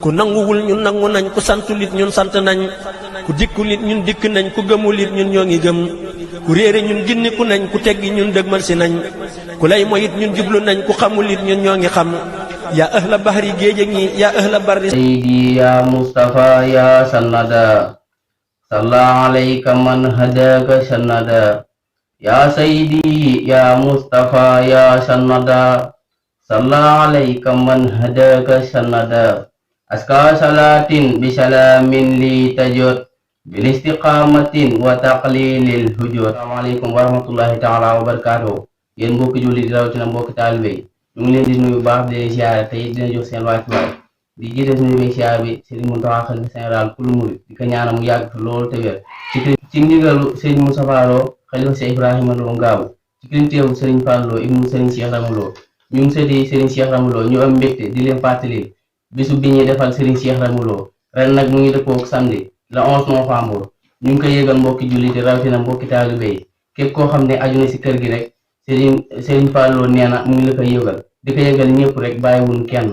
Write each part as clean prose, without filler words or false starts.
ku nanguwul ñun nangu nañ, ku santul it ñun sant nañ, ku dikkul it ñun dikk nañ, ku gëmul it ñun ñoo ngi gëm, ku réere ñun ginniku nañ, ku teggi ñun dëgmal si nañ, ku lay moy it ñun jublu nañ, ku xamul it ñun ñoo ngi xam. yaa ahla bahri géej ngi, yaa ahla barri sayyidi ya Mustafa ya sannada salla alayka man hadaka sannada ya sayyidi ya Mustafa ya sannada salla alayka man hadaka sannada aska salatin bisalamin li tajud bil istiqamatin wa taqlilil hujud. Assalamualaikum warahmatullahi taala wabarakatuh. Yéen mbokki jullit rawatina mbokki taalibe ñu ngi leen di nuyu baax di leen siyaare tey dina jox seen wàccuwaay di jiite suñu bi siyaare bi Serigne Mountakha xalifa général kulu murid di ko ñaanal mu yàgg fi loolu te wér ci ndigalu Serigne Moustapha Lo xalifa Cheikh Ibrahima Lo Ngaabu ci kilifteefu Serigne Fall Lo ibnu Serigne Cheikh Rama Lo ñun sëti Serigne Cheikh Rama Lo ñu am mbégte di leen fàttali bisu bi ñuy defal Serigne Cheikh Rama Lo ren nag mu ngi dëppoo ak samedi le 11 novembre ñu ngi koy yëgal mbokki jullit rawatina mbokki taalibe yi képp koo xam ne aju na si kër gi rek Serigne Fall Lo nee na mu ngi la koy yëgal di ko yëgal ñëpp rek bàyyiwuñ kenn.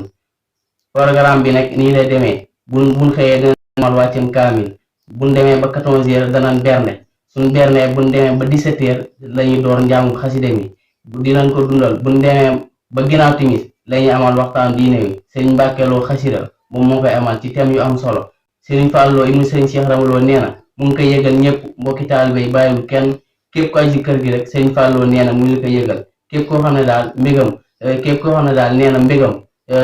Programme bi nag nii lay demee buñ xëyee dina amal wàccem kaamil buñ demee ba 14h danañ bernde suñ bernde buñ demee ba 17h lañuy door njàngu xasida mi dinañ ko dundal buñ demee ba ginnaaw timis lañuy amal waxtaan diine wi Serigne Mbacke Lo xasida moom moo koy amal ci thème yu am solo. Serigne Fall Lo ibnu Serigne Cheikh Rama Lo nee na mu ngi koy yëgal ñëpp mbokki taalibe yi bàyyiwul kenn képp ko ay ci kër gi rek Serigne Fall Lo nee na mu ngi koy yëgal képp koo xam ne daal mbégam képp koo xam ne daal nee na mbégam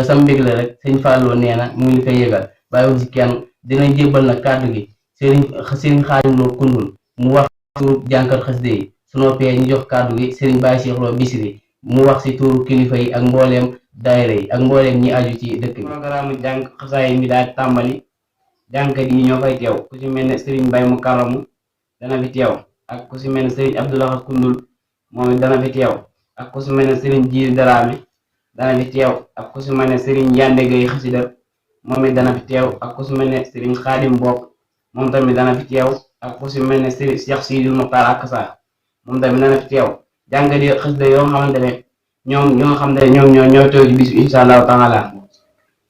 sa mbég la rek Serigne Fall Lo nee na mu ngi koy yëgal bàyyiwul ci kenn. dinañ jébbal nag kàddu gi Serigne Khadim Lo Koundoul mu wax turu jànkat xasida yi su noppee ñu jox kàddu gi Serigne Baye Cheikh Lo Bisri mu wax si turu kilifa yi ak mbooleem daayira yi ak mbooleem ñi aju ci dëkk bi. Programme jàng xasaay mi daal tàmbali jàngkat yi ñoo fay teew ku si mel ne Serigne Baye mu karamu dana fi teew ak ku si mel ne Serigne Abdoulaye Koundoul moom it dana fi teew ak ku si mel ne Serigne Djiri Dramé dana fi teew ak ku si mel ne Serigne Yande Gueye xasida moom it dana fi teew ak ku si mel ne Serigne Khadim Mbok moom tamit dana fi teew ak ku si mel ne Serigne Cheikh Sidil Mokhtar Akassa moom tamit dana fi teew jàngkat yi xasida yoo xamante ne ñoo xam ne ñoo teew ci bis bi incha allahu taala.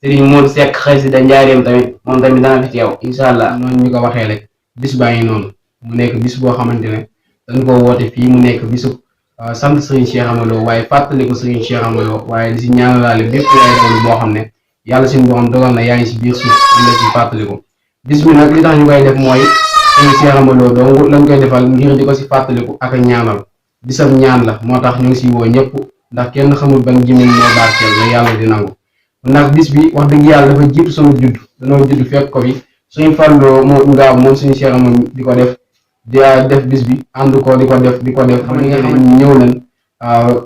Serigne Modou Seck xasida njaareem tamit moom tamit dana fi teew incha allah. noonu ñu ko waxee rek bis baa ngi noonu mu nekk bis boo xamante ne dañ koo woote fii mu nekk bisu sant Serigne Cheikh Rama Lo waaye fàttali ko Serigne Cheikh Rama Lo waaye di si ñaanalaale bépp yaay doon boo xam ne yàlla suñu borom dogal na yaa ngi si biir suuf di la si fàttali ko. bis bi nag li tax ñu koy def mooy Serigne Cheikh Rama Lo donc lañ koy defal ngir di ko si fàttaliku ak ñaanal bisam ñaan la moo tax ñu ngi si woo ñëpp ndax kenn xamul ban jëmin moo barkeel la yàlla di nangu. ndax bis bi wax dëgg yàlla dafa jiitu sama judd danoo judd fekk ko fi suñu Fallu moo Ngaabu moom suñu Cheikh moom di ko def def bis bi ànd ko di ko def xam nga ñëw leen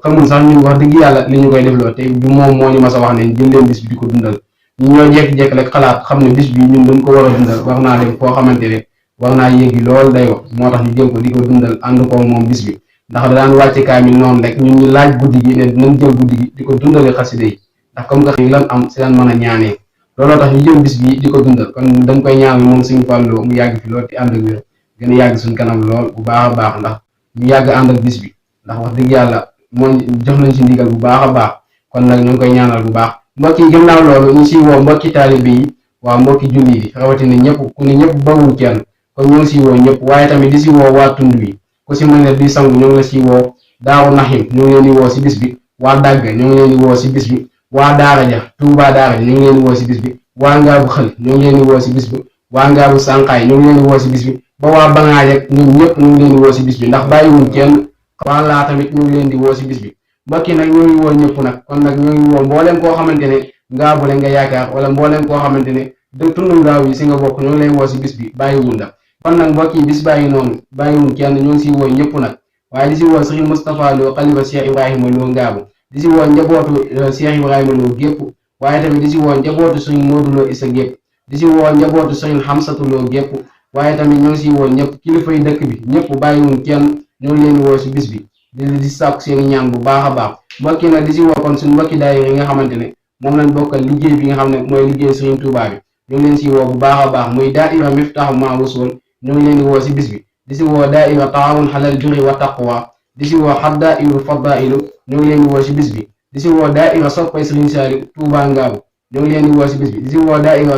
xamul sax ñun wax dëgg yàlla li ñu koy def loo te du moom moo ñu mas a wax ne jël leen bis bi di ko dundal ñu ñoo jekk-jekk rek xalaat xam ne bis bi ñun dañ ko war a dundal wax naa dem foo xamante ne war naa yéegi lool day wax moo tax ñu jël ko di ko dundal ànd ko moom bis bi ndax da daan wàcce kaamil noonu rek ñun ñu laaj guddi gi ne dinañ jël guddi gi di ko dundale xasida yi ndax comme que lan am si lan mën a ñaanee looloo tax ñu jël bis bi di ko dundal kon dañ koy ñaanal moom suñu Fallu mu yàgg fi lool te ànd ak wér gën a yàgg suñu kanam lool bu baax a baax ndax ñu yàgg ànd ak bis bi ndax wax dëgg yàlla moom jox nañ si ndigal bu baax a baax kon nag ñu ngi koy ñaanal bu baax mbokk yi gannaaw loolu ñu si woo mbokki taalibe yi waa mbokki julli yi rawatina ñëpp ku ne ñëpp bawul kenn kon ñu ngi si woo ñëpp waaye tamit di si woo waa tund bi ku si mën ne di sangu ñu ngi la si woo Daaru Naxim ñu ngi leen di woo si bis bi waa Dagga ñu ngi leen di woo si bis bi waa Daara ja Touba Daara ja ñu ngi leen di woo si bis bi waa Ngaabu Xël ñu ngi leen di woo si bis bi waa Ngaabu Sànqaay ñu ngi leen di woo si bis bi ba waa Bangaaj ak ñun ñëpp ñu ngi leen di woo si bis bi ndax bàyyiwuñ kenn waa laa tamit ñu ngi leen di woo si bis bi mbokk yi nag ñu ngi woo ñëpp nag kon nag ñu ngi woo mbooleem koo xamante ne Ngaabu la nga yaakaar wala mbooleem koo xamante ne tund Ngaabu yi si nga bokk ñu ngi lay woo si bis bi bàyyiwuñ la kon nag mbokk yi bis bàyyi noonu bàyyiwuñ kenn ñu ngi si woo ñëpp nag waaye di si woo Serigne Moustapha Lo xalifa Cheikh Ibrahima Lo Ngaabu di si woo njabootu Cheikh Ibrahima Lo gépp waaye tamit di si woo njabootu Serigne Modou Lo Issa gépp di si woo njabootu Serigne Hamsatu Lo gépp waaye tamit ñoo ngi si woo ñëpp kilifa yi dëkk bi ñëpp bàyyiwuñ kenn ñoo ngi leen di woo si bis bi di sàkku seen ñaan bu baax a baax mbokki nag di si woo kon suñu mbokki daayira yi nga xamante ne moom lañ bokkal liggéey bi nga xam ne mooy liggéey Serigne Touba bi ñu ngi leen si woo bu baax a baax muy daayira Miftahu Ma Wusul ñu ngi leen di woo si bis bi di si woo daayira Taawun Halal Birri wa Taqwa di si woo Haddairu Fadailu ñu ngi leen di woo si bis bi di si woo daayira soppay Serigne Saliou Touba Ngaabu ñu ngi leen di woo si bis bi di si woo daaira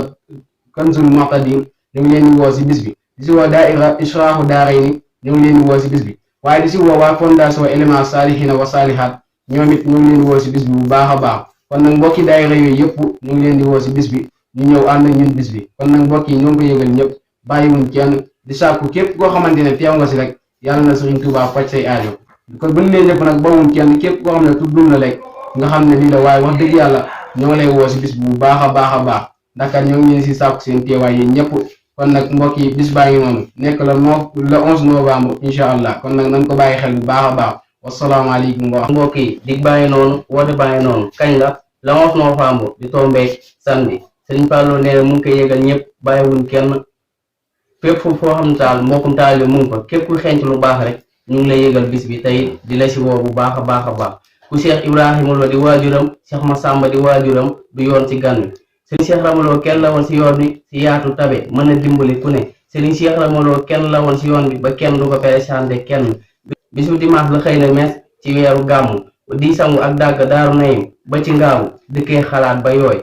Kanzul Muqtadim ñu ngi leen di woo si bis bi di si woo daaira Israahu Daarayni ñu ngi leen di woo si bis bi waaye di si woo waa fondation Éléments Salihina wa Salihat ñoom it ñu ngi leen di woo si bis bi bu baax a baax kon nag mbokki daayira yooyu yëpp ñu ngi leen di woo si bis bi ñu ñëw ànd ak ñun bis bi kon nag mbokk yi ñoo ngi ko yëgal ñëpp bàyyiwuñ kenn di sàkku képp koo xamante ne teew nga si rek yàlla na Serigne Touba faj say aajo kon buñ nee ñëpp nag bawuñ kenn képp koo xam ne tuddum la rek nga xam ne lii la waaye wax dëgg yàlla ñoo ngi lay woo si bis bu baax a baax a baax ndax kat ñoo ngi leen si sàkku seen teewaay yi ñëpp kon nag mbokk yi bis baa ngi noonu nekk le 11 novembre incha allah kon nag nañ ko bàyyi xel bu baax a baax wasalaamaaleykum wa mbokk yi dig baa ngi noonu woote baa ngi noonu kañ la le 11 novembre di tombeek samedi Serigne Fallou nee na mu ngi koy yëgal ñëpp bàyyiwuñ kenn fépp foo xam ne taal mbokkum taal yi mu ngi fa képp ku xenc lu baax rek ñu ngi lay yëgal bis bi tey di la si woo bu baax a baax a baax ku Cheikh Ibrahima Lo di waajuram Cheikh Massamba di waajuram du yoon ci gan wi Serigne Cheikh Rama Lo kenn la woon si yoon bi si yaatu tabe mën a dimbali ku ne Serigne Cheikh Rama Lo kenn la woon si yoon bi ba kenn du ko présenté kenn bisu dimanche la xëy na mes ci weeru gàmmu di sangu ak dàgg daaru nayim ba ci ngaawu dëkkee xalaat ba yooy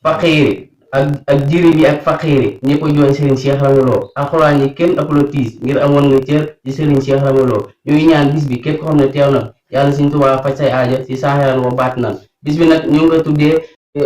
faqiiri ak jiri bi ak faqiiri ñëpp a jooy Serigne Cheikh Rama Lo alxuraan yi kenn ëpp la tiis ngir amoon nga cër ci Serigne Cheikh Rama Lo ñu ngi ñaan bis bi képp ko xam ne teew na yàlla Serigne Touba faj say aaja si saaxiran wa baat nan bis bi nag ñu ngi ko tuddee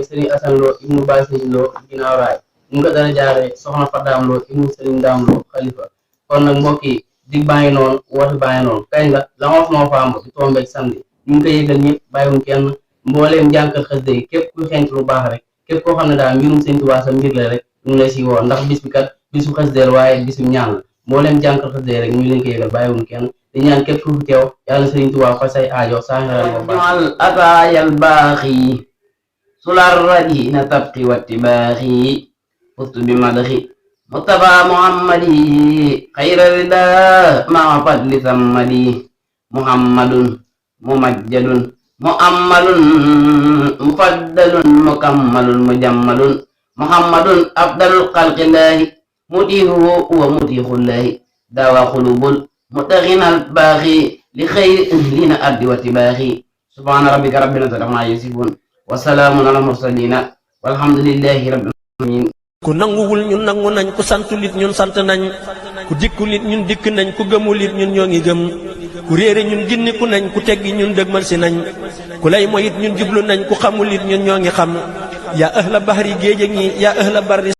Serigne Assane Lo ibnu Bassine Lo ginnaaw raay ñu ngi ko dara jaare soxna Fadaam Lo ibnu Serigne Daam Lo xalifa kon nag mbokk yi dig baa ngi noonu woote baa ngi noonu kañ la le 11 novembre di tombeek samedi ñu ngi koy yëgal ñëpp bàyyiwuñ kenn mbooleem jànkal xasida yi képp ku xenc lu baax rek képp koo xam ne daal mbirum Serigne Touba sa mbir la rek ñu ngi lay si woo ndax bis bi kat bisu xasida waaye bisu ñaan la mbooleem jànkal xasida yi rek ñu ngi leen koy yëgal bàyyiwuñ kenn di ñaan képp ku fi teew yàlla Serigne Touba fa say aajo saaxiran wa baax ataayal baaxi sular radina tabqi wattibaaxi fustu bi madaxi Mustafa Muhammadi xayra rida maa fadli sammadi Muhammadun mumajjadun muammalun mufaddalun mukammalun mujammalun Muhammadun afdalul xalqillaahi mutiihuhu wa mutiixullaahi daawa xulubul mutaxinal baaxi li xayri lina ardi wa tibaaxi subhaana rabbika rabbil izzati ammaa yasifuun wa salaamun alal mursaliina walhamdulillahi rabbil aalamiin ku nanguwul ñun nangu nañ ku santul it ñun sant nañ ku dikkul it ñun dikk nañ ku gëmul it ñun ñoo ngi gëm ku réere ñun ginniku nañ ku teggi ñun dëgmal si nañ ku lay moyit ñun jublu nañ ku xamul it ñun ñoo ngi xam yaa ahla bahri géej ngi yaa ahla barri